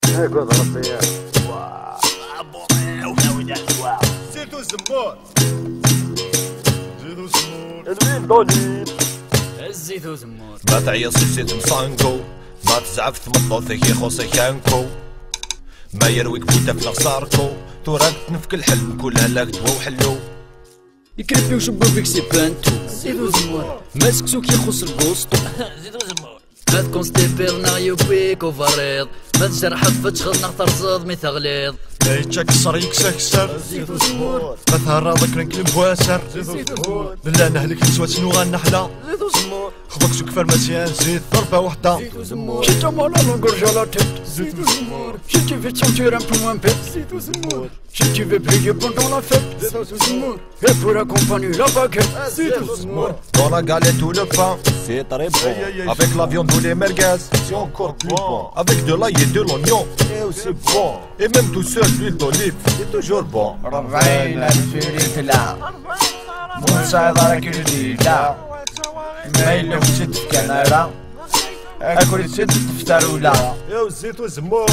هاكذا ربي. زيت وزمور، زيت وزمور، l'huile d'olive. الزيت وزمور. ما تعيص زيت مصانكو، ما تزعف ثمطوثك يخوصك كانكو، ما يرويك بوتا في نغصاركو، توراك تنفك الحلم كلها لاك دوا وحلو. يكربي وشبو فيك سي بانتو. زيت وزمور. ماسكسو كيخص الكوستو. زيت وزمور. ما تكونستيبيض ناغ يوبيك وفريض، ما تجرح فتشخض ناغ ترصد مي تغليظ. ما يتشكسر يكسكسر. زيت وزمور. ما تهرض كرنك المبواسر. زيت وزمور. بالله نهلك نسوات شنو غنحلى. زيت وزمور. خبك سوك pharmacien زيت ضربة وحدة. زيت وزمور. Si t'as mal à la gorge à la tête. زيت وزمور. Si tu veux te sentir un peu moins bête. زيت وزمور. Si tu veux briller pendant la fête. زيت وزمور. Et pour accompagner la baguette. زيت وزمور. Dans la galette ou le pain, c'est très bon. Avec la viande ou les merguez, c'est encore plus bon. Avec de l'ail et de l'oignon, et aussi bon. Et même tout seul, l'huile d'olive, c'est toujours bon. 40,000 ريتلا منصادرة كجديدة، ما يلوم ست في كنارة أكل ست تفتر ولا. يا الزيت والزمور.